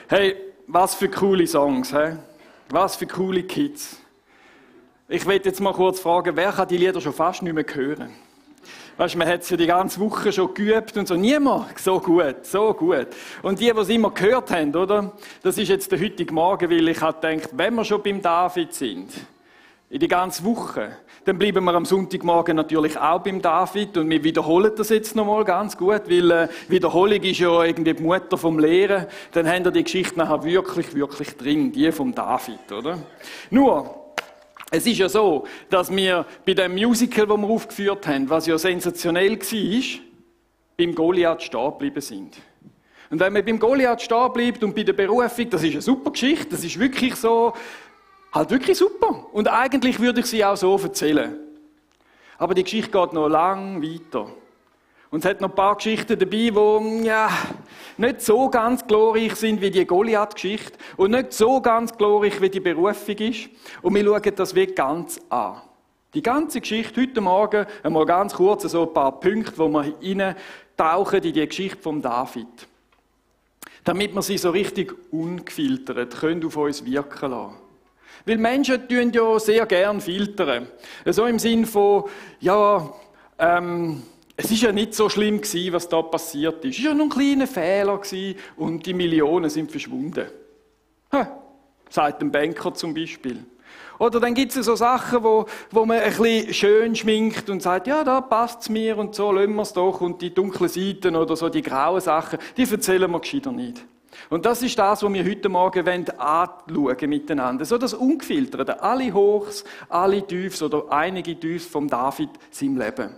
Hey, was für coole Songs, hä? Was für coole Kids. Ich will jetzt mal kurz fragen, wer kann die Lieder schon fast nicht mehr hören? Weißt du, man hat es ja die ganze Woche schon geübt und so. Niemand so gut, so gut. Und die es immer gehört haben, oder? Das ist jetzt der heutige Morgen, weil ich habe gedacht, wenn wir schon beim David sind, in die ganze Woche, dann bleiben wir am Sonntagmorgen natürlich auch beim David und wir wiederholen das jetzt nochmal ganz gut, weil Wiederholung ist ja irgendwie die Mutter vom Lehren. Dann haben wir die Geschichte nachher wirklich drin, die vom David, oder? Nur, es ist ja so, dass wir bei dem Musical, das wir aufgeführt haben, was ja sensationell war, beim Goliath stehen geblieben sind. Und wenn man beim Goliath stehen bleibt und bei der Berufung, das ist eine super Geschichte, das ist wirklich so, halt wirklich super. Und eigentlich würde ich sie auch so erzählen. Aber die Geschichte geht noch lang weiter. Und es hat noch ein paar Geschichten dabei, die nicht so ganz glorreich sind wie die Goliath-Geschichte und nicht so ganz glorreich wie die Berufung ist. Und wir schauen das wirklich ganz an. Die ganze Geschichte heute Morgen, einmal ganz kurz, so ein paar Punkte, wo wir hineintauchen in die Geschichte von David. Damit wir sie so richtig ungefiltert können auf uns wirken lassen. Weil Menschen tun ja sehr gern filtern. So im Sinn von, es ist ja nicht so schlimm gewesen, was da passiert ist. Es war ja nur ein kleiner Fehler gewesen und die Millionen sind verschwunden. Sagt ein Banker zum Beispiel. Oder dann gibt es so Sachen, wo man ein bisschen schön schminkt und sagt, ja, da passt es mir und so, lassen wir es doch. Und die dunklen Seiten oder so, die grauen Sachen, die erzählen wir gescheiter nicht. Und das ist das, was wir heute Morgen anschauen miteinander. So das Ungefilterte, alle Hochs, alle Tiefs oder einige Tiefs vom David seinem Leben.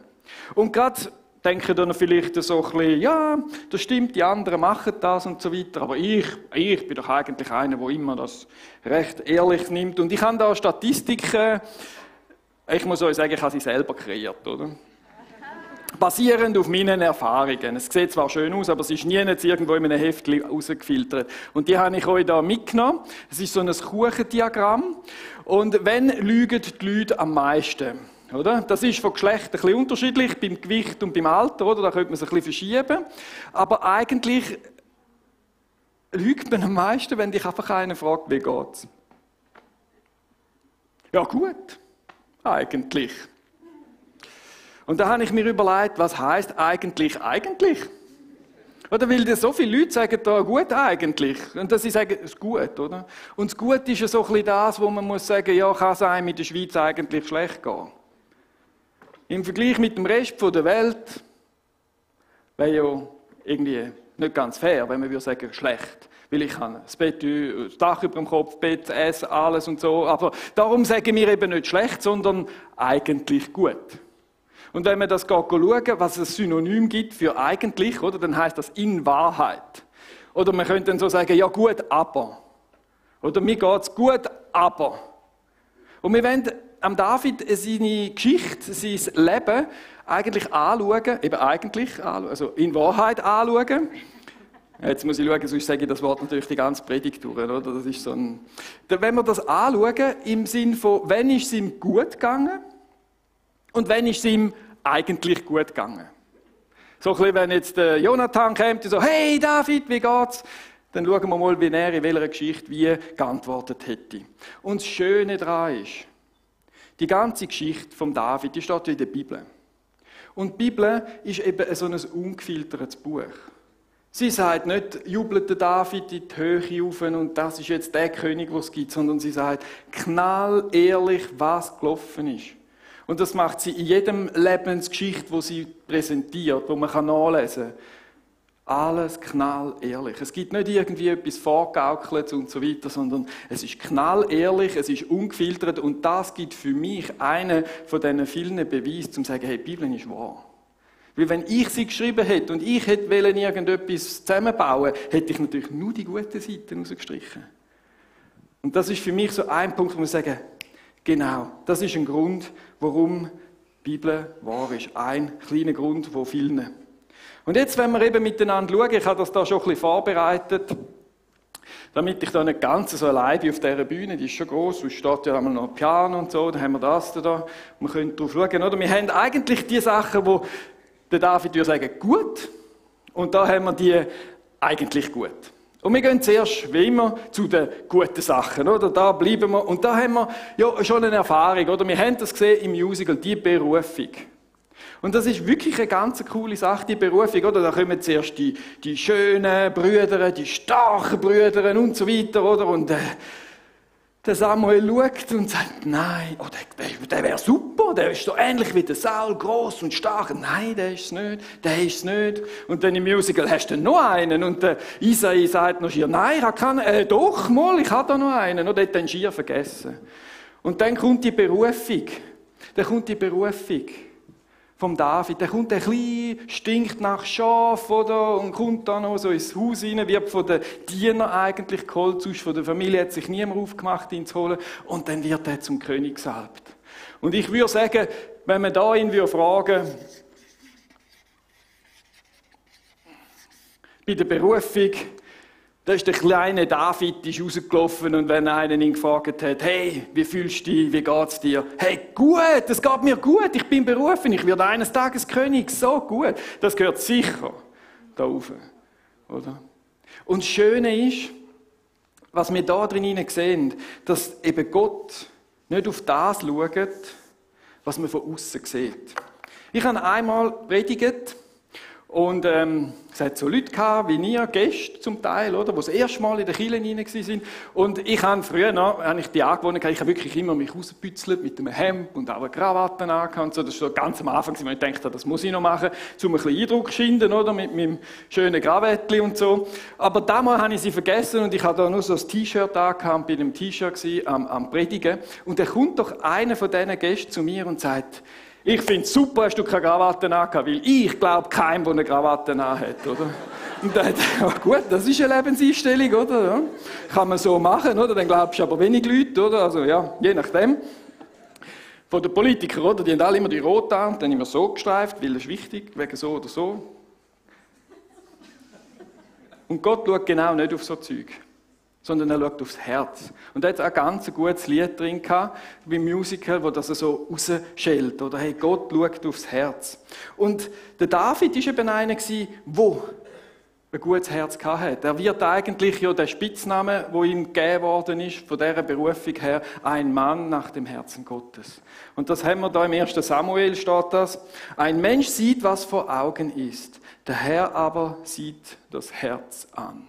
Und gerade denken dann vielleicht so ein bisschen, ja, das stimmt, die anderen machen das und so weiter, aber ich bin doch eigentlich einer, der immer das recht ehrlich nimmt. Und ich habe da Statistiken, ich muss euch sagen, ich habe sie selber kreiert, oder? Basierend auf meinen Erfahrungen. Es sieht zwar schön aus, aber es ist nie jetzt irgendwo in einem Heftchen rausgefiltert. Und die habe ich euch da mitgenommen. Es ist so ein Kuchendiagramm. Und wenn lügen die Leute am meisten? Oder? Das ist von Geschlecht ein bisschen unterschiedlich, beim Gewicht und beim Alter, oder? Da könnte man es ein bisschen verschieben. Aber eigentlich lügt man am meisten, wenn dich einfach einer fragt, wie geht's? Ja gut, eigentlich. Und da habe ich mir überlegt, was heisst eigentlich? Oder weil so viele Leute sagen da gut eigentlich. Und dass sie sagen, es ist gut, oder? Und das Gut ist ja so ein bisschen das, wo man muss sagen, ja, kann es einem in der Schweiz eigentlich schlecht gehen. Im Vergleich mit dem Rest der Welt wäre ja irgendwie nicht ganz fair, wenn man würde sagen, schlecht. Weil ich habe das Bett, das Dach über dem Kopf, Bett, Essen, alles und so. Aber darum sagen wir eben nicht schlecht, sondern eigentlich gut. Und wenn man das schauen, was es Synonym gibt für eigentlich, oder, dann heißt das in Wahrheit. Oder man könnte dann so sagen, ja gut, aber. Oder mir geht es gut, aber. Und wir wollen am David seine Geschichte, sein Leben eigentlich anschauen, also in Wahrheit anschauen. Jetzt muss ich schauen, sonst sage ich das Wort natürlich die ganze Predigt durch, oder? Das ist so ein... Wenn wir das anschauen, im Sinn von, wann ist es ihm gut gegangen und wann ist es ihm eigentlich gut gegangen. So ein bisschen, wenn jetzt der Jonathan kommt und so, hey David, wie geht's? Dann schauen wir mal, wie er in welcher Geschichte wie geantwortet hätte. Und das Schöne daran ist, die ganze Geschichte von David, die steht in der Bibel. Und die Bibel ist eben so ein ungefiltertes Buch. Sie sagt nicht, jubelt der David in die Höhe auf und das ist jetzt der König, den es gibt, sondern sie sagt knallehrlich, was gelaufen ist. Und das macht sie in jedem Lebensgeschichte, wo sie präsentiert, wo man nachlesen kann. Alles knallehrlich. Es gibt nicht irgendwie etwas vorgegaukeltes und so weiter, sondern es ist knallehrlich, es ist ungefiltert und das gibt für mich einen von diesen vielen Beweisen, um zu sagen, hey, die Bibel ist wahr. Weil wenn ich sie geschrieben hätte und ich hätte irgendetwas zusammenbauen, hätte ich natürlich nur die guten Seiten rausgestrichen. Und das ist für mich so ein Punkt, wo man sagen, genau, das ist ein Grund, warum die Bibel wahr ist. Ein kleiner Grund von vielen. Und jetzt, wenn wir eben miteinander schauen, ich habe das da schon ein bisschen vorbereitet, damit ich da nicht ganz so allein bin auf dieser Bühne, die ist schon gross, sonst steht ja einmal noch ein Piano und so, dann haben wir das da, wir können drauf schauen, oder? Wir haben eigentlich die Sachen, wo der David würde sagen, gut, und da haben wir die eigentlich gut. Und wir gehen zuerst, wie immer, zu den guten Sachen, oder? Da bleiben wir. Und da haben wir ja schon eine Erfahrung, oder? Wir haben das gesehen im Musical, die Berufung. Und das ist wirklich eine ganz coole Sache, die Berufung, oder? Da kommen zuerst die schönen Brüder, die starken Brüder und so weiter, oder? Und der Samuel schaut und sagt, nein, oh, der wäre super, der ist so ähnlich wie der Saul, gross und stark. Nein, der ist es nicht. Und dann im Musical hast du noch einen und der Isai sagt noch schier, nein, ich habe keinen, doch, mal, ich habe da noch einen. Und der hat den schier vergessen. Und dann kommt die Berufung. Vom David. Der kommt ein bisschen, stinkt nach Schaf, oder? Und kommt dann noch so ins Haus rein, wird von den Dienern eigentlich geholt, sonst von der Familie hat sich niemand aufgemacht, ihn zu holen. Und dann wird er zum König gesalbt. Und ich würde sagen, wenn man da ihn fragen würde, bei der Berufung, da ist der kleine David ist rausgelaufen und wenn einer ihn gefragt hat, hey, wie fühlst du dich, wie geht's dir? Hey, gut, es geht mir gut, ich bin berufen, ich werde eines Tages König, so gut. Das gehört sicher da rauf, oder? Und das Schöne ist, was wir da drin sehen, dass eben Gott nicht auf das schaut, was man von außen sieht. Ich habe einmal predigt, und es hat so Leute gehabt, wie ihr, Gäste zum Teil, oder, die das erste Mal in der Kirche rein waren. Und ich habe früher noch, die Angewohnheit gehabt, ich habe wirklich immer mich rausgebützelt mit einem Hemd und auch eine Krawatte angehabt. So. Das war so ganz am Anfang, wo ich dachte, das muss ich noch machen, um ein bisschen Eindruck zu schinden, oder, mit meinem schönen Krawattchen und so. Aber damals habe ich sie vergessen und ich hatte da nur so ein T-Shirt angehabt und bin im T-Shirt am Predigen. Und dann kommt doch einer von diesen Gästen zu mir und sagt, ich finde es super, hast du keine Krawatte angehabt, weil ich glaube keinem, der eine Krawatte anhat, oder? Und dann ja gut, das ist eine Lebenseinstellung, oder? Ja, kann man so machen, oder? Dann glaubst du aber wenig Leute, oder? Also ja, je nachdem. Von den Politikern, oder? Die haben alle immer die Rot an und dann immer so gestreift, weil das ist wichtig, wegen so oder so. Und Gott schaut genau nicht auf so Zeug, sondern er schaut aufs Herz. Und da hat es auch ganz ein gutes Lied drin gehabt, beim Musical, wo das so rausschält, oder hey, Gott schaut aufs Herz. Und der David war eben einer, der ein gutes Herz hatte. Er wird eigentlich ja der Spitzname, wo ihm gegeben worden ist, von dieser Berufung her, ein Mann nach dem Herzen Gottes. Und das haben wir da im 1. Samuel, steht das. Ein Mensch sieht, was vor Augen ist, der Herr aber sieht das Herz an.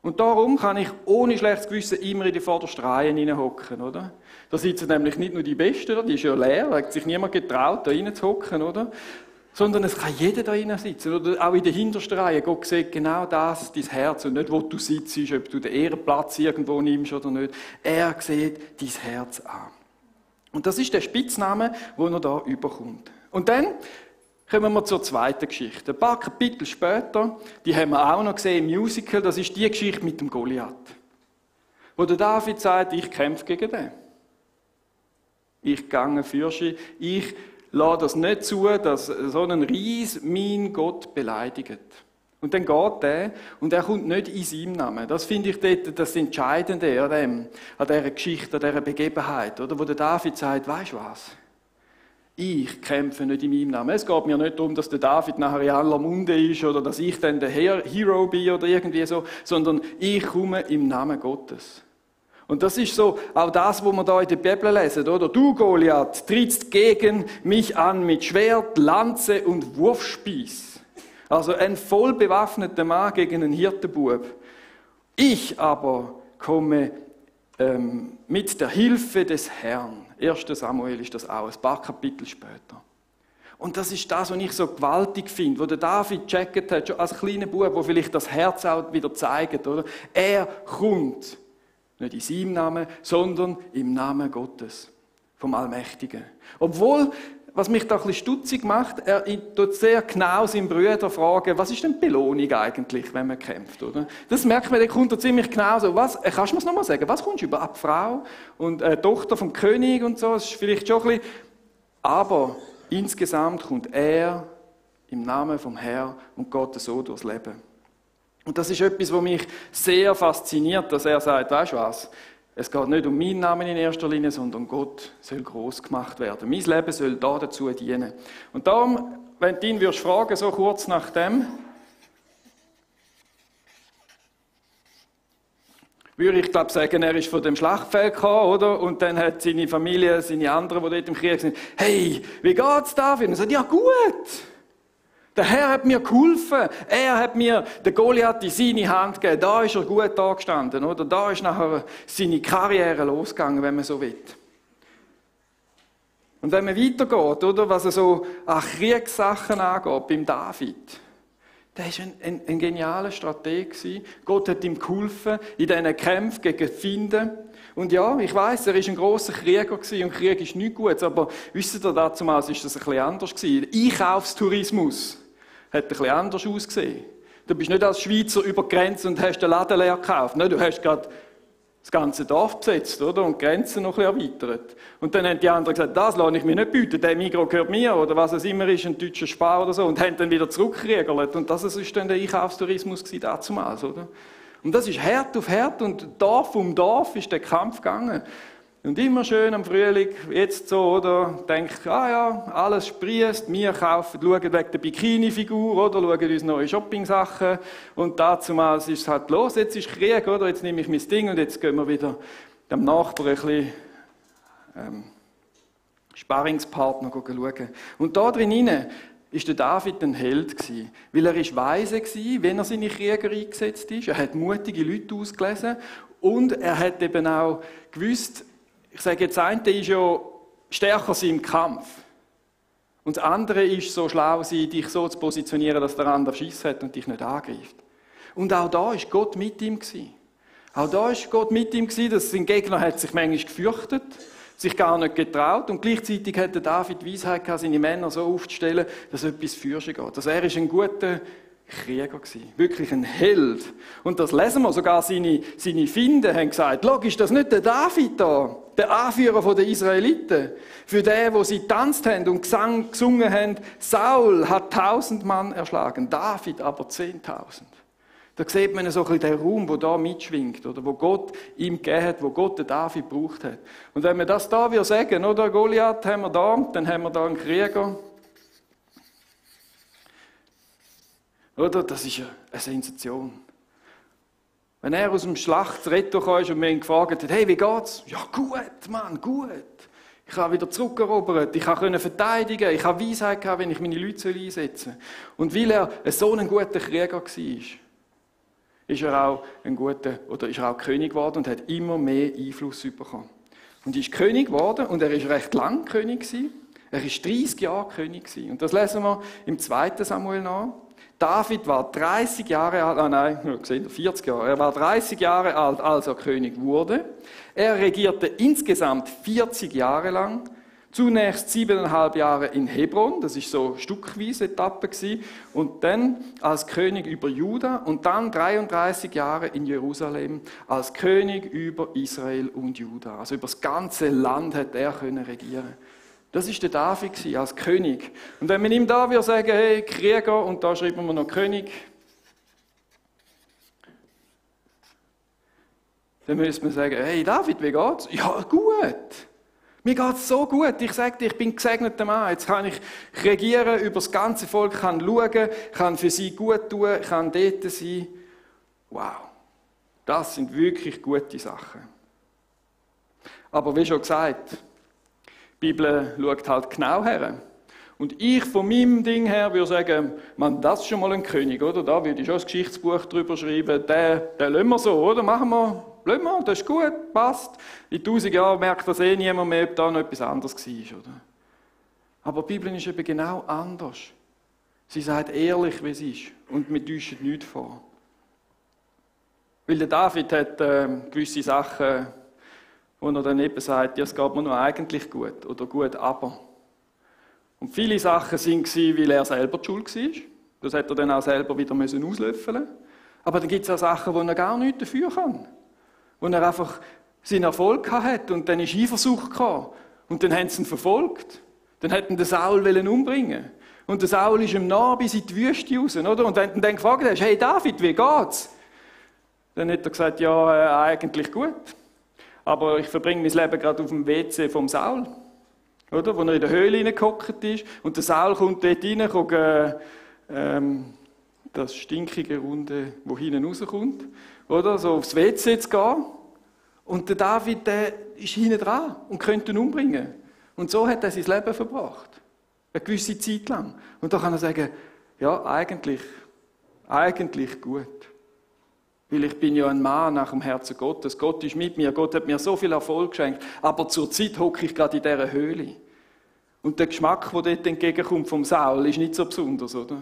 Und darum kann ich ohne schlechtes Gewissen immer in die vordersten Reihen hineinhocken, oder? Da sitzen nämlich nicht nur die Besten, die ist ja leer, da hat sich niemand getraut, da reinzuhocken, oder? Sondern es kann jeder da hinein sitzen, oder auch in der hintersten Reihe. Gott sieht genau das, dein Herz, und nicht, wo du sitzt, ob du den Ehrenplatz irgendwo nimmst oder nicht. Er sieht dein Herz an. Und das ist der Spitzname, den er da überkommt. Und dann kommen wir zur zweiten Geschichte. Ein paar Kapitel später, die haben wir auch noch gesehen im Musical, das ist die Geschichte mit dem Goliath. Wo der David sagt, ich kämpfe gegen den. Ich gehe für sie, ich lasse das nicht zu, dass so ein Ries meinen Gott beleidigt. Und dann geht der und er kommt nicht in seinem Namen. Das finde ich dort das Entscheidende an dieser Geschichte, an dieser Begebenheit, oder? Wo der David sagt, weisst du was? Ich kämpfe nicht in meinem Namen. Es geht mir nicht darum, dass der David nachher in aller Munde ist oder dass ich dann der Hero bin oder irgendwie so, sondern ich komme im Namen Gottes. Und das ist so auch das, was wir da in der Bibel lesen, oder? Du, Goliath, trittst gegen mich an mit Schwert, Lanze und Wurfspieß. Also ein voll bewaffneter Mann gegen einen Hirtenbub. Ich aber komme mit der Hilfe des Herrn. 1. Samuel ist das auch, ein paar Kapitel später. Und das ist das, was ich so gewaltig finde, wo der David gecheckt hat, schon als kleiner Bub, wo vielleicht das Herz auch wieder zeigt, oder? Er kommt nicht in seinem Namen, sondern im Namen Gottes, vom Allmächtigen. Obwohl, was mich da ein bisschen stutzig macht, er tut sehr genau seinen Brüder fragen, was ist denn die Belohnung eigentlich, wenn man kämpft, oder? Das merkt man, der kommt da ziemlich genau so. Kannst du mir das nochmal sagen? Was kommst du über? Die Frau und Tochter vom König und so? Das ist vielleicht schon ein bisschen, aber insgesamt kommt er im Namen vom Herrn und Gott so durchs Leben. Und das ist etwas, was mich sehr fasziniert, dass er sagt, weißt du was? Es geht nicht um meinen Namen in erster Linie, sondern Gott soll gross gemacht werden. Mein Leben soll da dazu dienen. Und darum, wenn du ihn fragen, so kurz nach dem, würde ich glaube sagen, er ist von dem Schlachtfeld gekommen, oder? Und dann hat seine Familie, seine anderen, die dort im Krieg sind, hey, wie geht's David? Und er sagt, ja gut. Der Herr hat mir geholfen. Er hat mir den Goliath in seine Hand gegeben. Da ist er gut angestanden, oder? Da ist nachher seine Karriere losgegangen, wenn man so will. Und wenn man weitergeht, oder, was er so an Kriegssachen angeht, beim David, der war ein genialer Stratege. Gott hat ihm geholfen in diesen Kämpfen gegen die Feinde. Und ja, ich weiss, er war ein grosser Krieger und Krieg ist nichts Gutes, aber wisst ihr, damals war das ein bisschen anders. Der Einkaufstourismus hat ein bisschen anders ausgesehen. Du bist nicht als Schweizer über die Grenze und hast den Laden leer gekauft. Nein, du hast gerade das ganze Dorf besetzt, oder? Und die Grenzen noch ein bisschen erweitert. Und dann haben die anderen gesagt, das lasse ich mir nicht bieten, der Migros gehört mir, oder was es immer ist, ein deutscher Spar oder so, und haben dann wieder zurückgeriegelt. Und das war dann der Einkaufstourismus damals, oder? Und das ist Herd auf Herd und Dorf um Dorf ist der Kampf gegangen. Und immer schön am Frühling, jetzt so, oder, denkt, ja, alles sprießt, wir kaufen, schauen wegen der Bikini-Figur, oder, schauen uns neue Shopping-Sachen. Und damals ist es halt los, jetzt ist Krieg, oder, jetzt nehme ich mein Ding und jetzt gehen wir wieder dem Nachbarn ein bisschen Sparringspartner schauen. Und da drinnen ist der David ein Held gewesen, weil er ist weise gewesen, wenn er seine Krieger eingesetzt ist. Er hat mutige Leute ausgelesen und er hat eben auch gewusst, ich sage jetzt, das eine ist ja stärker sein im Kampf. Und das andere ist so schlau sein, dich so zu positionieren, dass der andere Schiss hat und dich nicht angreift. Und auch da ist Gott mit ihm gewesen. Auch da ist Gott mit ihm gewesen, dass sein Gegner hat sich manchmal gefürchtet, sich gar nicht getraut und gleichzeitig hat der David Weisheit gehabt, seine Männer so aufzustellen, dass etwas fürschen geht. Also er ist ein guter Krieger gewesen. Wirklich ein Held. Und das lesen wir, sogar seine Feinde haben gesagt, logisch, das ist nicht der David da, der Anführer der Israeliten. Für den, wo sie tanzt haben und gesungen haben, Saul hat 1000 Mann erschlagen, David aber 10.000. Da sieht man so ein bisschen den Raum, der da mitschwingt, oder wo Gott ihm gegeben hat, wo Gott den David gebraucht hat. Und wenn wir das da sagen, oder Goliath haben wir da, dann haben wir da einen Krieger. Oder? Das ist eine Sensation. Wenn er aus dem Schlachtretto kam und mir ihn gefragt hat, hey, wie geht's? Ja, gut, Mann, gut. Ich habe wieder zurückerobert, ich konnte verteidigen, ich habe Weisheit gehabt, wenn ich meine Leute einsetzen soll. Und weil er so ein guter Krieger war, ist er auch ist er auch König geworden und hat immer mehr Einfluss bekommen. Und ist König geworden und er ist recht lang König gewesen. Er ist 30 Jahre König gewesen. Und das lesen wir im 2. Samuel nach. David war 30 Jahre alt, 40 Jahre. Er war 30 Jahre alt, als er König wurde. Er regierte insgesamt 40 Jahre lang. Zunächst 7,5 Jahre in Hebron, das ist so stückweise Etappe gewesen, und dann als König über Juda und dann 33 Jahre in Jerusalem als König über Israel und Juda. Also über das ganze Land hat er können regieren. Das ist der David als König. Und wenn man ihm da würde sagen, hey, Krieger, und da schreiben wir noch König, dann müsste man sagen, hey David, wie geht's? Ja, gut. Mir geht's so gut. Ich sage dir, ich bin ein gesegneter Mann. Jetzt kann ich regieren über das ganze Volk, kann schauen, kann für sie gut tun, kann dort sein. Wow. Das sind wirklich gute Sachen. Aber wie schon gesagt, die Bibel schaut halt genau her. Und ich von meinem Ding her würde sagen, man, das ist schon mal ein König, oder? Da würde ich schon ein Geschichtsbuch drüber schreiben. Den lassen wir so, oder? Machen wir. Das ist gut, passt. In 1000 Jahren merkt das niemand mehr, ob da noch etwas anderes war. Oder? Aber die Bibel ist eben genau anders. Sie sagt ehrlich, wie es ist. Und wir täuschen nichts vor. Weil der David hat gewisse Sachen, wo er dann eben sagt, ja, es geht mir nur eigentlich gut. Oder gut, aber. Und viele Sachen waren, weil er selber die Schuld war. Das hat er dann auch selber wieder auslöffeln müssen. Aber dann gibt es auch Sachen, wo er gar nichts dafür kann. Wo er einfach seinen Erfolg hatte und dann ist Eifersucht gekommen. Und dann haben sie ihn verfolgt. Dann hätten den Saul umbringen. Und der Saul ist ihm nah bis in die Wüste raus, oder? Und wenn du dann gefragt hast, hey David, wie geht's? Dann hat er gesagt, ja, eigentlich gut. Aber ich verbringe mein Leben gerade auf dem WC vom Saul. Oder? Wo er in der Höhle hineingehockt ist. Und der Saul kommt dort rein, das stinkige Runde, wo hinten rauskommt. oder, so aufs WC zu gehen. Und der David, der ist hinten dran und könnte ihn umbringen. Und so hat er sein Leben verbracht. Eine gewisse Zeit lang. Und da kann er sagen, ja, eigentlich gut. Weil ich bin ja ein Mann nach dem Herzen Gottes. Gott ist mit mir. Gott hat mir so viel Erfolg geschenkt. Aber zur Zeit hocke ich gerade in dieser Höhle. Und der Geschmack, der dort entgegenkommt vom Saul, ist nicht so besonders, oder?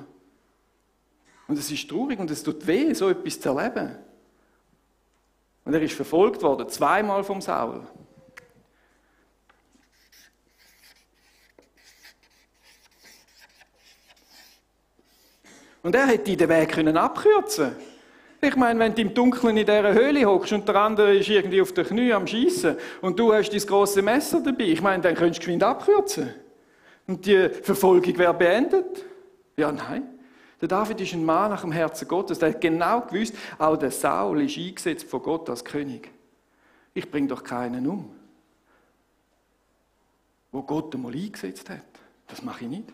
Und es ist traurig und es tut weh, so etwas zu erleben. Und er ist verfolgt worden, 2-mal vom Saul. Und er hätte den Weg abkürzen können. Ich meine, wenn du im Dunkeln in dieser Höhle hockst und der andere ist irgendwie auf den Knien am Schiessen und du hast dein grosses Messer dabei, ich meine, dann könntest du geschwind abkürzen. Und die Verfolgung wäre beendet. Ja, nein. Der David ist ein Mann nach dem Herzen Gottes. Der hat genau gewusst, auch der Saul ist eingesetzt von Gott als König. Ich bringe doch keinen um, wo Gott einmal eingesetzt hat. Das mache ich nicht.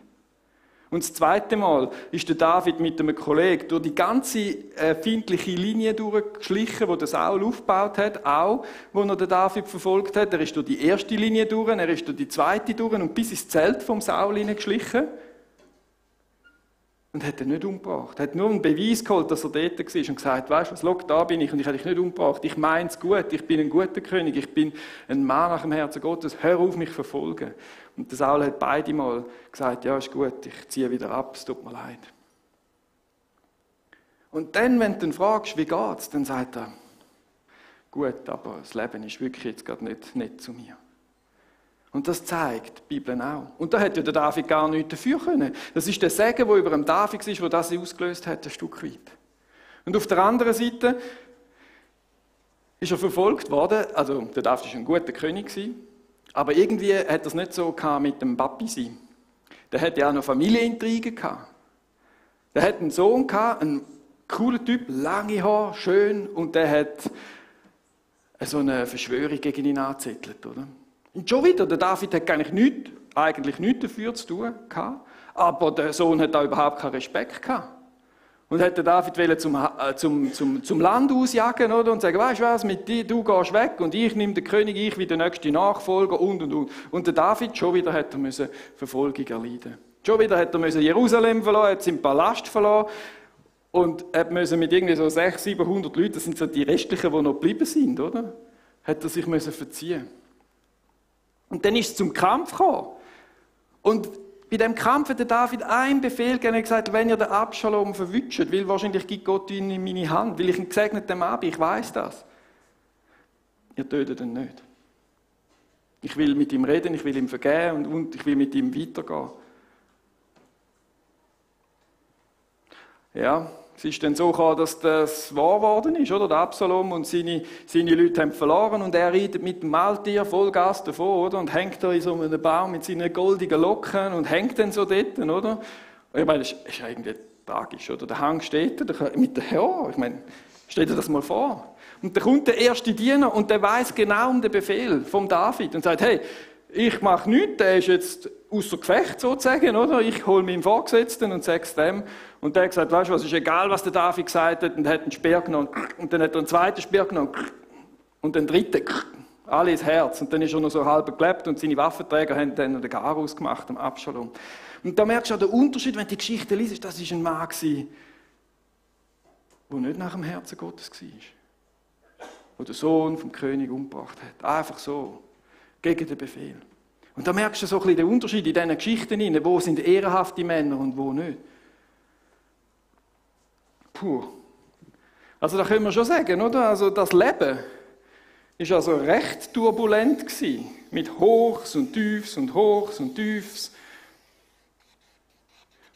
Und das zweite Mal ist der David mit einem Kollegen durch die ganze feindliche Linie durchgeschlichen, die der Saul aufgebaut hat, auch, wo er den David verfolgt hat. Er ist durch die erste Linie durch, er ist durch die zweite durch und bis ins Zelt vom Saul hineingeschlichen. Und hat ihn nicht umgebracht. Er hat nur einen Beweis geholt, dass er dort war und gesagt, weißt du was, schau, da bin ich und ich habe dich nicht umgebracht. Ich meine es gut, ich bin ein guter König, ich bin ein Mann nach dem Herzen Gottes, hör auf, mich zu verfolgen. Und der Saul hat beide Mal gesagt, ja, ist gut, ich ziehe wieder ab, es tut mir leid. Und dann, wenn du ihn fragst, wie geht's, dann sagt er, gut, aber das Leben ist wirklich jetzt gerade nicht zu mir. Und das zeigt die Bibel auch. Und da hätte ja der David gar nichts dafür können. Das ist der Segen, der über dem David ist, der das ausgelöst hat, ein Stück weit. Und auf der anderen Seite ist er verfolgt worden. Also der David war ein guter König, aber irgendwie hat er es nicht so mit dem Papi sein. Der hatte ja auch noch Familienintrigen gehabt. Der hat einen Sohn gehabt, einen coolen Typ, lange Haare, schön, und der hat so eine Verschwörung gegen ihn angezettelt, oder? Und schon wieder, der David hat eigentlich nichts dafür zu tun gehabt, aber der Sohn hat da überhaupt keinen Respekt gehabt. Und hat den David zum Land ausjagen, oder? Und sagen, weißt du was, mit dir, du gehst weg und ich nehme den König, ich wie der nächste Nachfolger und. Und der David, schon wieder hat er Verfolgung erleiden. Schon wieder hat er Jerusalem verloren, hat seinen Palast verloren und hat mit irgendwie so 600, 700 Leuten, das sind so die restlichen, die noch geblieben sind, oder? Hat er sich verziehen. Und dann ist es zum Kampf gekommen. Und bei dem Kampf hat der David einen Befehl gegeben und gesagt, wenn ihr den Abschalom verwünscht, weil wahrscheinlich gibt Gott ihn in meine Hand, weil ich ein gesegneter Mann bin, ich weiß das. Ihr tötet ihn nicht. Ich will mit ihm reden, ich will ihm vergeben und ich will mit ihm weitergehen. Ja, es ist dann so gekommen, dass das wahr geworden ist, oder? Der Absalom und seine Leute haben verloren und er reitet mit dem Maultier Vollgas davon, oder? Und hängt da in so einem Baum mit seinen goldigen Locken und hängt dann so dort, oder? Und ich meine, das ist irgendwie tragisch, oder? Der Hang steht da, mit der ja, ich meine, stell dir das mal vor. Und da kommt der erste Diener und der weiß genau um den Befehl vom David und sagt, hey, ich mache nichts, der ist jetzt außer Gefecht sozusagen, oder? Ich hole meinen Vorgesetzten und sage es dem. Und der hat gesagt, weißt du was, ist egal, was der David gesagt hat, und er hat einen Speer genommen, und dann hat er einen zweiten Speer genommen, und den dritten, alle ins Herz. Und dann ist er noch so halb gelebt und seine Waffenträger haben dann den Garaus gemacht am Abschalom. Und da merkst du auch den Unterschied, wenn du die Geschichte liest, das war ein Mann, der nicht nach dem Herzen Gottes war. Der den Sohn vom König umgebracht hat. Einfach so. Gegen den Befehl. Und da merkst du so ein bisschen den Unterschied in diesen Geschichten, wo sind ehrenhafte Männer und wo nicht. Puh. Also da können wir schon sagen, oder? Also das Leben ist also recht turbulent gewesen. Mit Hochs und Tiefs und Hochs und Tiefs.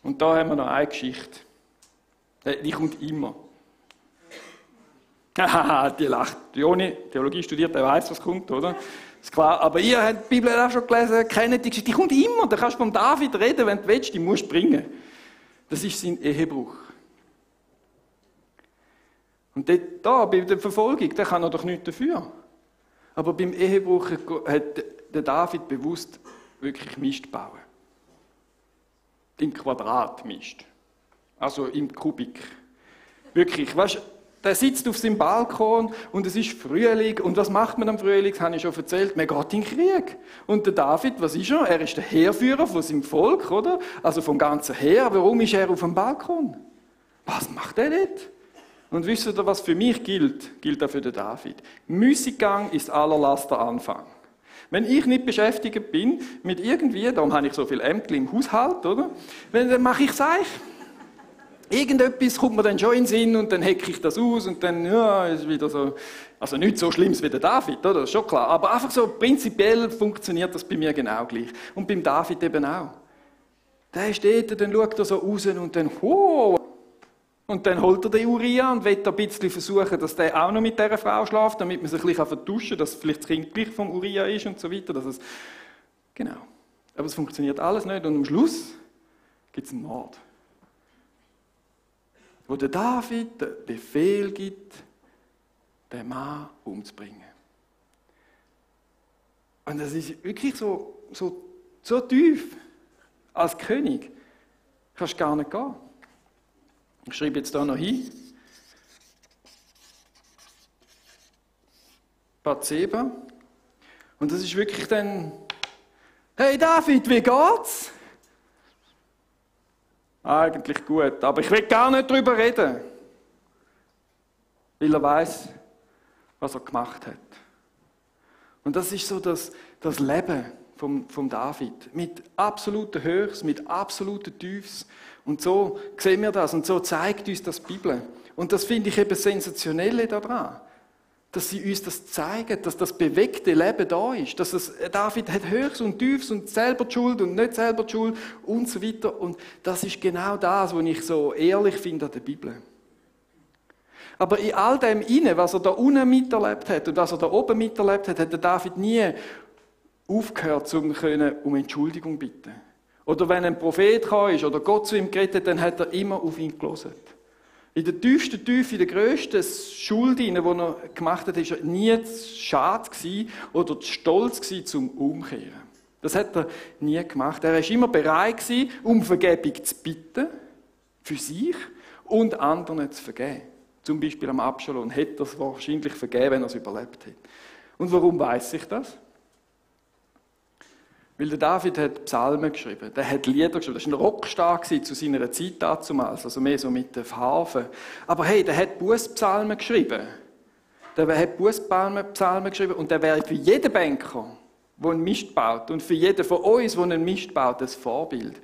Und da haben wir noch eine Geschichte. Die kommt immer. Haha, die lacht. Joni, Theologie studiert, der weiß, was kommt, oder? Ist klar, aber ihr habt die Bibel auch schon gelesen, kennt die Geschichte, die kommt immer, da kannst du vom David reden, wenn du willst, die musst du bringen. Das ist sein Ehebruch. Und da, bei der Verfolgung, da kann er doch nichts dafür. Aber beim Ehebruch hat der David bewusst wirklich Mist bauen. Im Quadrat Mist. Also im Kubik. Wirklich, weißt du, Der sitzt auf seinem Balkon und es ist Frühling. Und was macht man am Frühling? Das habe ich schon erzählt. Man geht in den Krieg. Und der David, was ist er? Er ist der Heerführer von seinem Volk, oder? Also vom ganzen Heer. Warum ist er auf dem Balkon? Was macht er nicht? Und wisst ihr, was für mich gilt? Gilt auch für den David. Müßiggang ist aller Laster Anfang. Wenn ich nicht beschäftigt bin mit irgendwie, darum habe ich so viel Ämter im Haushalt, oder? Dann mache ich es euch. Irgendetwas kommt mir dann schon in den Sinn und dann hecke ich das aus und dann, ja, ist wieder so, also nicht so schlimm wie der David, oder? Das ist schon klar. Aber einfach so prinzipiell funktioniert das bei mir genau gleich. Und beim David eben auch. Der steht, dann schaut er so raus und dann, oh, und dann holt er den Uriah und will ein bisschen versuchen, dass der auch noch mit dieser Frau schläft, damit man sich ein bisschen vertuschen kann, dass vielleicht das Kind gleich vom Uriah ist und so weiter. Dass es, genau. Aber es funktioniert alles nicht und am Schluss gibt es einen Mord. Wo der David den Befehl gibt, den Mann umzubringen. Und das ist wirklich so tief. Als König kannst du gar nicht gehen. Ich schreibe jetzt da noch hin. Bathseba. Und das ist wirklich dann, hey David, wie geht's? Eigentlich gut, aber ich will gar nicht darüber reden. Weil er weiß, was er gemacht hat. Und das ist so das Leben vom David. Mit absoluten Höchst, mit absoluten Tiefs. Und so sehen wir das und so zeigt uns das die Bibel. Und das finde ich eben das Sensationelle daran. Dass sie uns das zeigen, dass das bewegte Leben da ist. Dass David hat Höchst und Tiefs und selber die Schuld und nicht selber die Schuld und so weiter. Und das ist genau das, was ich so ehrlich finde an der Bibel. Aber in all dem inne, was er da unten miterlebt hat und was er da oben miterlebt hat, hat der David nie aufgehört, um Entschuldigung zu bitten. Oder wenn ein Prophet kam oder Gott zu ihm geredet hat, dann hat er immer auf ihn gehört. In der tiefsten Tiefe, in der grössten Schuld, die er gemacht hat, war er nie schade oder stolz zum Umkehren. Das hat er nie gemacht. Er war immer bereit, um Vergebung zu bitten, für sich und anderen zu vergeben. Zum Beispiel am Absalom hätte er es wahrscheinlich vergeben, wenn er es überlebt hätte. Und warum weiss ich das? Weil der David hat Psalmen geschrieben, der hat Lieder geschrieben, das war ein Rockstar zu seiner Zeit damals, also mehr so mit den Harfen. Aber hey, der hat Bußpsalmen geschrieben. Der hat Bußpsalmen geschrieben und der wäre für jeden Banker, der einen Mist baut und für jeden von uns, der einen Mist baut, ein Vorbild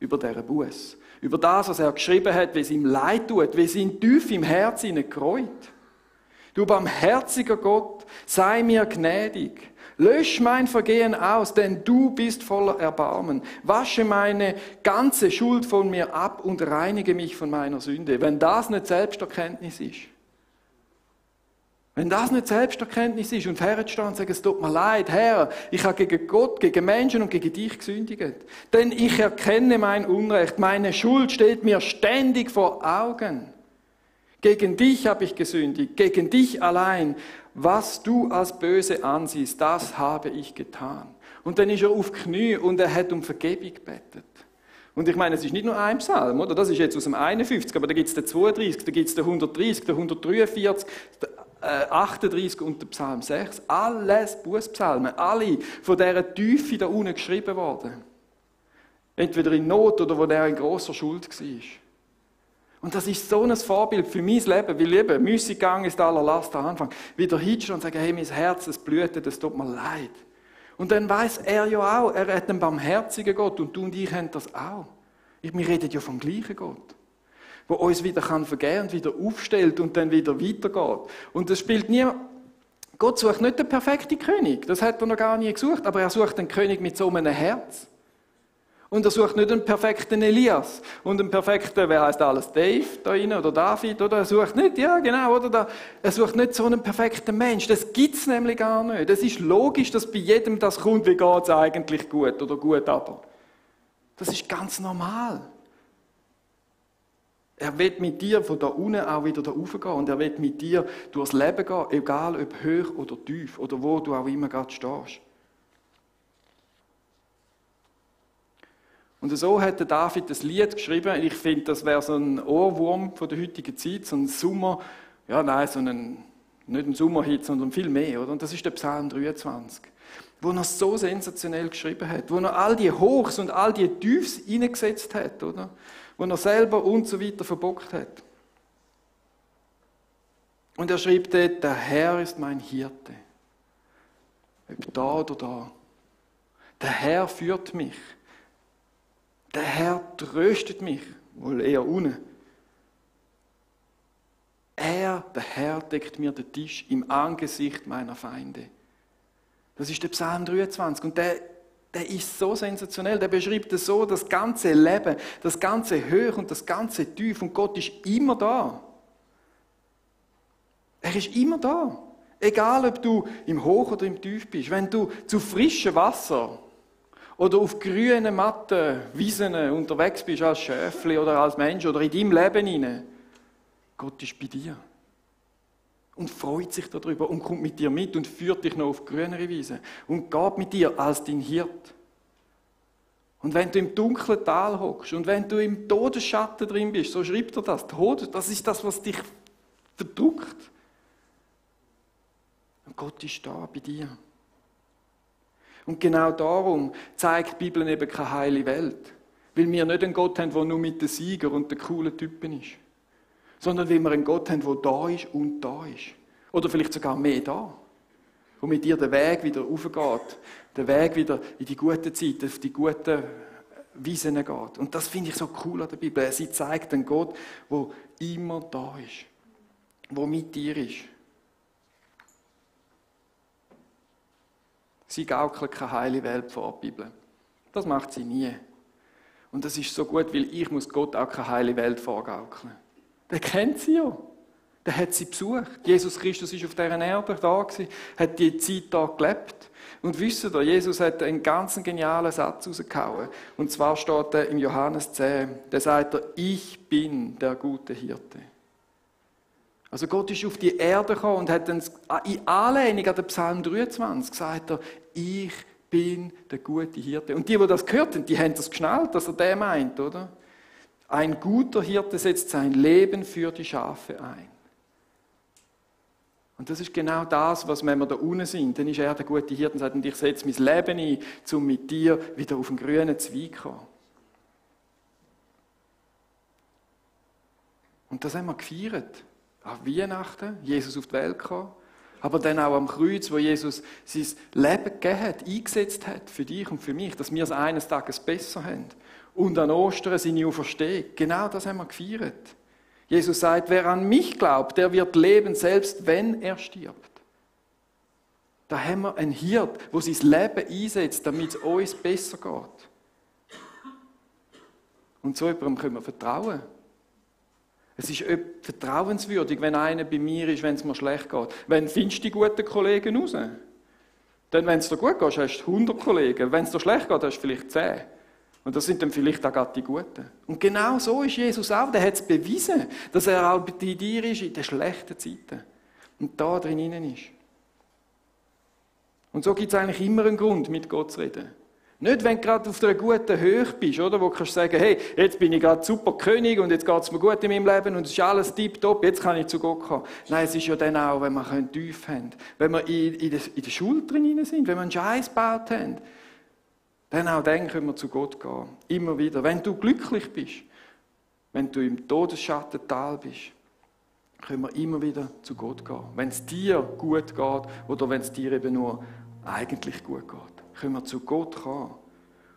über diesen Buß. Über das, was er geschrieben hat, wie es ihm leid tut, wie es ihn tief im Herzen gereut. Du barmherziger Gott, sei mir gnädig. Lösch mein Vergehen aus, denn du bist voller Erbarmen. Wasche meine ganze Schuld von mir ab und reinige mich von meiner Sünde. Wenn das nicht Selbsterkenntnis ist. Wenn das nicht Selbsterkenntnis ist und herzustehen und sagen, es tut mir leid, Herr, ich habe gegen Gott, gegen Menschen und gegen dich gesündigt. Denn ich erkenne mein Unrecht, meine Schuld steht mir ständig vor Augen. Gegen dich habe ich gesündigt, gegen dich allein. Was du als böse ansiehst, das habe ich getan. Und dann ist er auf Knie und er hat um Vergebung gebetet. Und ich meine, es ist nicht nur ein Psalm, oder? Das ist jetzt aus dem 51, aber da gibt es den 32, da gibt es den 130, den 143, den 38 und den Psalm 6. Alles Bußpsalmen, alle von dieser Tiefe da unten geschrieben worden. Entweder in Not oder wo der in grosser Schuld war. Und das ist so ein Vorbild für mein Leben, weil eben Müßiggang ist aller Last am Anfang. Wieder hinstehen und sagen, hey, mein Herz, es blutet, es tut mir leid. Und dann weiss er ja auch, er hat einen barmherzigen Gott und du und ich haben das auch. Wir reden ja vom gleichen Gott, der uns wieder vergeben kann und wieder aufstellt und dann wieder weitergeht. Und das spielt nie. Gott sucht nicht den perfekten König, das hat er noch gar nie gesucht, aber er sucht einen König mit so einem Herz. Und er sucht nicht einen perfekten Elias und einen perfekten, wer heißt alles, Dave da rein oder David, oder er sucht nicht, ja genau, oder er sucht nicht so einen perfekten Mensch. Das gibt es nämlich gar nicht. Es ist logisch, dass bei jedem das kommt, wie geht es eigentlich gut oder gut aber. Das ist ganz normal. Er will mit dir von da unten auch wieder da raufgehen und er will mit dir durchs Leben gehen, egal ob hoch oder tief oder wo du auch immer gerade stehst. Und so hat der David das Lied geschrieben. Ich finde, das wäre so ein Ohrwurm von der heutigen Zeit, so ein Ja, nein, nicht ein Sommerhit, sondern viel mehr, oder? Und das ist der Psalm 23, wo er so sensationell geschrieben hat, wo er all die Hochs und all die Tiefs hineingesetzt hat, oder? Wo er selber und so weiter verbockt hat. Und er schreibt dort, der Herr ist mein Hirte. Ob da oder da. Der Herr führt mich. Der Herr tröstet mich. Wohl eher unten. Der Herr, deckt mir den Tisch im Angesicht meiner Feinde. Das ist der Psalm 23. Und der ist so sensationell. Der beschreibt so das ganze Leben, das ganze Hoch und das ganze Tief. Und Gott ist immer da. Er ist immer da. Egal, ob du im Hoch oder im Tief bist. Wenn du zu frischem Wasser oder auf grünen, matten Wiesen unterwegs bist als Schäfli oder als Mensch oder in deinem Leben hinein, Gott ist bei dir. Und freut sich darüber und kommt mit dir mit und führt dich noch auf grünere Wiesen und geht mit dir als dein Hirt. Und wenn du im dunklen Tal hockst und wenn du im Todesschatten drin bist, so schreibt er das, Tod, das ist das, was dich verdrückt. Und Gott ist da bei dir. Und genau darum zeigt die Bibel eben keine heile Welt. Weil wir nicht einen Gott haben, der nur mit den Sieger und den coolen Typen ist. Sondern weil wir einen Gott haben, der da ist und da ist. Oder vielleicht sogar mehr da. Und mit dir den Weg wieder raufgeht. Den Weg wieder in die gute Zeit, auf die guten Wiesen geht. Und das finde ich so cool an der Bibel. Sie zeigt einen Gott, der immer da ist. Der mit dir ist. Sie gaukelt keine heile Welt vor, die Bibel. Das macht sie nie. Und das ist so gut, weil ich muss Gott auch keine heile Welt vorgaukeln. Der kennt sie ja. Der hat sie besucht. Jesus Christus ist auf dieser Erde da gewesen, hat die Zeit da gelebt. Und wisst ihr, Jesus hat einen ganz genialen Satz rausgehauen. Und zwar steht er im Johannes 10, da sagt er, ich bin der gute Hirte. Also Gott ist auf die Erde gekommen und hat dann in Anlehnung an den Psalm 23 gesagt er, ich bin der gute Hirte. Und die das gehört haben, die haben das geschnallt, dass er den meint, oder? Ein guter Hirte setzt sein Leben für die Schafe ein. Und das ist genau das, was, wenn wir da unten sind, dann ist er der gute Hirte und sagt, und ich setze mein Leben ein, um mit dir wieder auf den grünen Zweig zu kommen. Und das haben wir gefeiert. An Weihnachten, Jesus auf die Welt kam, aber dann auch am Kreuz, wo Jesus sein Leben gegeben hat, eingesetzt hat für dich und für mich, dass wir es eines Tages besser haben. Und an Ostern seine Auferstehung. Genau das haben wir gefeiert. Jesus sagt, wer an mich glaubt, der wird leben, selbst wenn er stirbt. Da haben wir einen Hirt, der sein Leben einsetzt, damit es uns besser geht. Und so jemandem können wir vertrauen. Es ist vertrauenswürdig, wenn einer bei mir ist, wenn es mir schlecht geht. Wenn findest du die guten Kollegen raus? Denn wenn es dir gut geht, hast du 100 Kollegen. Wenn es dir schlecht geht, hast du vielleicht 10. Und das sind dann vielleicht auch gerade die Guten. Und genau so ist Jesus auch. Der hat es bewiesen, dass er auch bei dir ist in den schlechten Zeiten. Und da drin ist. Und so gibt es eigentlich immer einen Grund, mit Gott zu reden. Nicht, wenn du gerade auf einer guten Höhe bist, oder? Wo du kannst sagen, hey, jetzt bin ich gerade super König und jetzt geht es mir gut in meinem Leben und es ist alles tipptopp, jetzt kann ich zu Gott kommen. Nein, es ist ja dann auch, wenn wir tief haben, wenn wir in der Schuld drin sind, wenn wir einen Scheiß gebaut haben, dann können wir zu Gott gehen. Immer wieder. Wenn du glücklich bist, wenn du im Todesschattental bist, können wir immer wieder zu Gott gehen. Wenn es dir gut geht oder wenn es dir eben nur eigentlich gut geht, können wir zu Gott kommen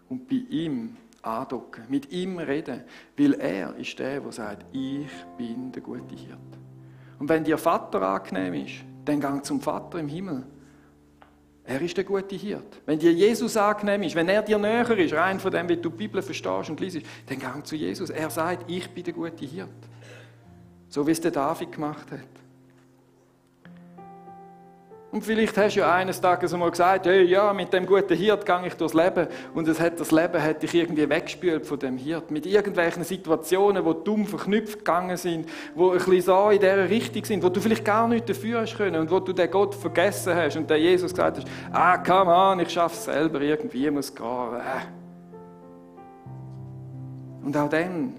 und bei ihm andocken, mit ihm reden, weil er ist der, der sagt, ich bin der gute Hirte. Und wenn dir Vater angenehm ist, dann geh zum Vater im Himmel. Er ist der gute Hirte. Wenn dir Jesus angenehm ist, wenn er dir näher ist, rein von dem, wie du die Bibel verstehst und liest, dann geh zu Jesus. Er sagt, ich bin der gute Hirte. So wie es der David gemacht hat. Und vielleicht hast du ja eines Tages einmal gesagt, hey, ja, mit dem guten Hirt gehe ich durchs Leben. Und das Leben hat dich irgendwie weggespült von dem Hirt. Mit irgendwelchen Situationen, die dumm verknüpft gegangen sind, die ein bisschen so in dieser Richtung sind, wo du vielleicht gar nichts dafür hast können und wo du den Gott vergessen hast und der Jesus gesagt hast, come on, ich schaffe es selber, irgendwie muss es gehen. Und auch dann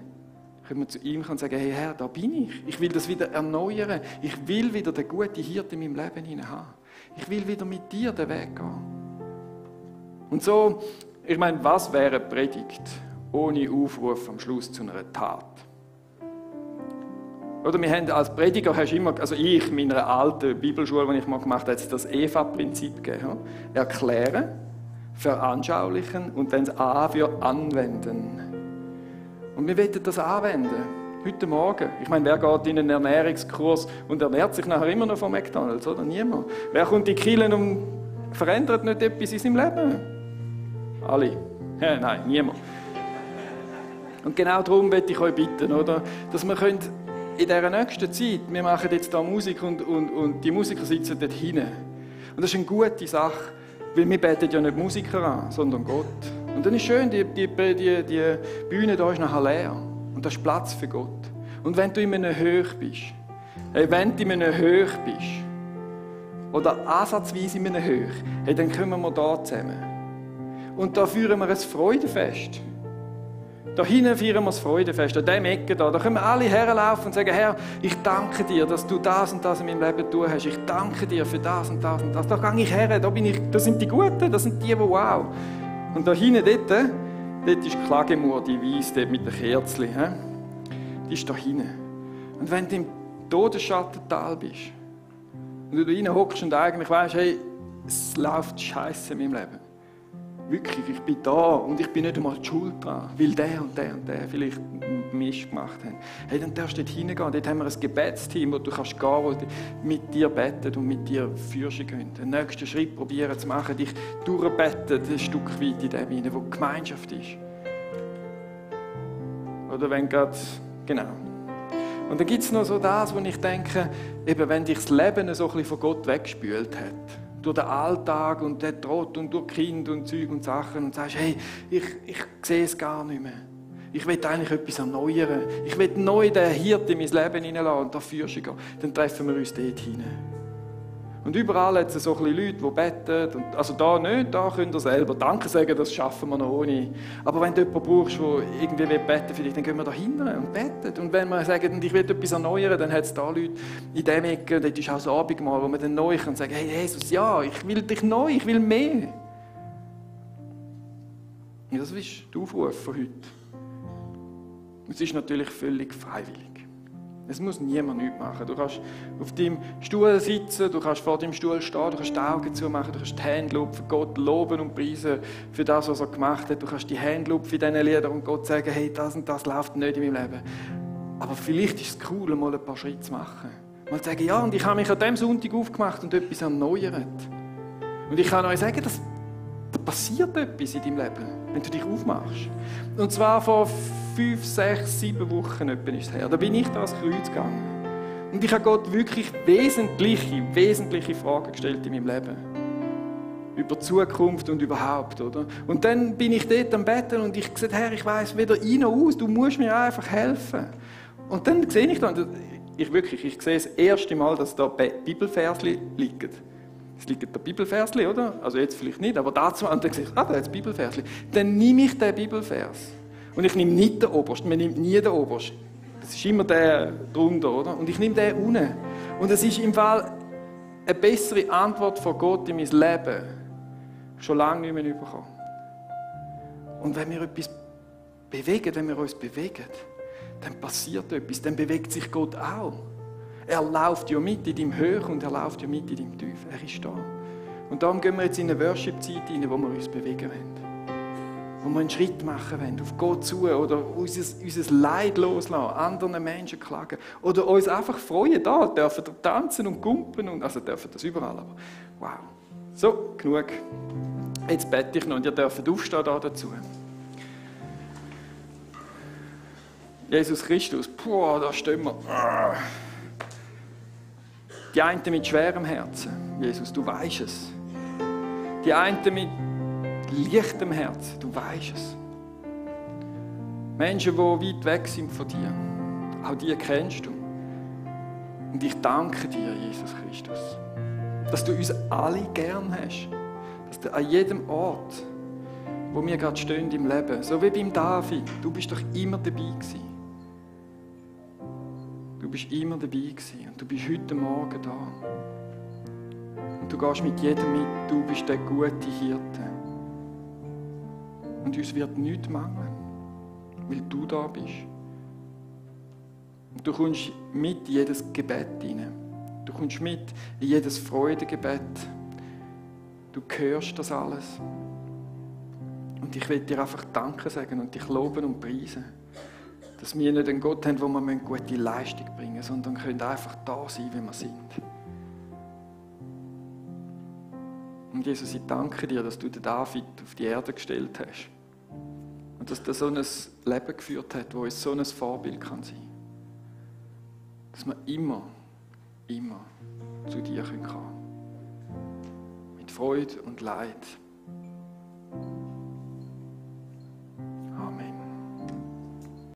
können wir zu ihm kommen und sagen, hey Herr, da bin ich. Ich will das wieder erneuern. Ich will wieder den guten Hirten in meinem Leben haben. Ich will wieder mit dir den Weg gehen. Und so, ich meine, was wäre eine Predigt ohne Aufruf am Schluss zu einer Tat? Oder wir haben als Prediger, hast immer, also ich in meiner alten Bibelschule, die ich mal gemacht habe, hat es das EVA-Prinzip gegeben. Ja? Erklären, veranschaulichen und dann das A für anwenden. Und wir wollen das anwenden. Heute Morgen. Ich meine, wer geht in einen Ernährungskurs und ernährt sich nachher immer noch von McDonald's? Oder? Niemand. Wer kommt in die Kirche und verändert nicht etwas in seinem Leben? Alle. Ja, nein, niemand. Und genau darum möchte ich euch bitten, oder? Dass wir in dieser nächsten Zeit, wir machen jetzt hier Musik und die Musiker sitzen dort hinten. Und das ist eine gute Sache, weil wir beten ja nicht Musiker an, sondern Gott. Und dann ist schön, die Bühne da ist nachher leer. Und da ist Platz für Gott. Und wenn du in einem Höch bist, oder ansatzweise in einem Höch, hey, dann kommen wir da zusammen. Und da führen wir ein Freudenfest. Da hinten feiern wir das Freudenfest, an dieser Ecke da. Da können wir alle herlaufen und sagen, Herr, ich danke dir, dass du das und das in meinem Leben getan hast. Ich danke dir für das und das und das. Da gehe ich her, das sind die Guten, das sind die wow. Und da hinten, dort ist Klagemur, die Weiss, dort mit den Kerzen. Die ist da hinten. Und wenn du im Todesschattental bist und du da rein hockst und eigentlich weißt, hey, es läuft Scheiße in meinem Leben. Wirklich, ich bin da und ich bin nicht einmal die Schuld dran, weil der und der und der vielleicht Mist gemacht haben. Hey, dann darfst du dort hingehen. Dort haben wir ein Gebetsteam, wo du kannst gehen, wo mit dir betet und mit dir Fürschen gehen. Den nächsten Schritt probieren zu machen, dich durchbeten, ein Stück weit in dem hinein, wo die Gemeinschaft ist. Oder wenn gerade, genau. Und dann gibt es noch so das, wo ich denke, eben wenn dich das Leben so ein bisschen von Gott weggespült hat, durch den Alltag und den Trott und durch Kind und Zeug und Sachen und sagst, hey, ich sehe es gar nicht mehr. Ich will eigentlich etwas erneuern. Ich will neu den Hirten in mein Leben hineinlassen und da Fürschen gehen. Dann treffen wir uns dort hinein. Und überall hat es so ein bisschen Leute, die beten. Und, also da nicht, da könnt ihr selber Danke sagen, das schaffen wir noch ohne. Aber wenn du jemanden brauchst, der irgendwie beten für dich, dann gehen wir da hinten und beten. Und wenn wir sagen, ich will etwas erneuern, dann hat es da Leute in dieser Ecke, dort ist auch das Abendmahl, wo wir dann neu können sagen, hey Jesus, ja, ich will dich neu, ich will mehr. Und das ist der Aufruf von heute. Es ist natürlich völlig freiwillig. Es muss niemand nichts machen. Du kannst auf deinem Stuhl sitzen, du kannst vor deinem Stuhl stehen, du kannst die Augen zumachen, du kannst die Hände lupfen, Gott loben und preisen für das, was er gemacht hat. Du kannst die Hände lupfen in diesen Liedern und Gott sagen, hey, das und das läuft nicht in meinem Leben. Aber vielleicht ist es cool, mal ein paar Schritte zu machen. Mal zu sagen, ja, und ich habe mich an diesem Sonntag aufgemacht und etwas erneuert. Und ich kann euch sagen, da passiert etwas in deinem Leben, wenn du dich aufmachst. Und zwar vor 5, 6, 7 Wochen ist es her. Da bin ich da ans Kreuz gegangen. Und ich habe Gott wirklich wesentliche Fragen gestellt in meinem Leben. Über die Zukunft und überhaupt, oder? Und dann bin ich dort am Betten und ich gesagt, Herr, ich weiss weder ein noch aus, du musst mir einfach helfen. Und dann sehe ich da, ich sehe das erste Mal, dass da Bibelversli liegen. Es liegen da Bibelversli, oder? Also jetzt vielleicht nicht, aber dazu, und dann sehe ich, da hat es Bibelversli. Dann nehme ich den Bibelvers. Und ich nehme nicht den Obersten, man nimmt nie den Obersten. Das ist immer der drunter, oder? Und ich nehme den unten. Und es ist im Fall eine bessere Antwort von Gott in mein Leben schon lange nicht mehr bekommen. Und wenn wir etwas bewegen, wenn wir uns bewegen, dann passiert etwas, dann bewegt sich Gott auch. Er läuft ja mit in deinem Hoch und er läuft ja mit in deinem Tief. Er ist da. Und darum gehen wir jetzt in eine Worship-Zeit rein, wo wir uns bewegen wollen. Wo wir einen Schritt machen wollen, auf Gott zu oder unser Leid loslassen, anderen Menschen klagen oder uns einfach freuen. Da dürfen wir tanzen und gumpen, also dürfen das überall, aber wow. So, genug. Jetzt bete ich noch und ihr dürft aufstehen da dazu. Jesus Christus, da stehen wir. Die einen mit schwerem Herzen, Jesus, du weißt es. Die einen mit lichtem Herzen, du weißt es. Menschen, die weit weg sind von dir, auch die kennst du. Und ich danke dir, Jesus Christus, dass du uns alle gern hast. Dass du an jedem Ort, wo wir gerade stehen im Leben, so wie beim David, du bist doch immer dabei gewesen. bist immer dabei gewesen und du bist heute Morgen da. Und du gehst mit jedem mit, du bist der gute Hirte. Und uns wird nichts mangeln, weil du da bist. Und du kommst mit in jedes Gebet hinein. Du kommst mit in jedes Freudegebet. Du hörst das alles. Und ich will dir einfach Danke sagen und dich loben und preisen. Dass wir nicht einen Gott haben, wo wir eine gute Leistung bringen müssen, sondern können einfach da sein, wie wir sind. Und Jesus, ich danke dir, dass du den David auf die Erde gestellt hast. Und dass er so ein Leben geführt hat, wo uns so ein Vorbild kann sein kann. Dass wir immer zu dir kommen können. Mit Freude und Leid.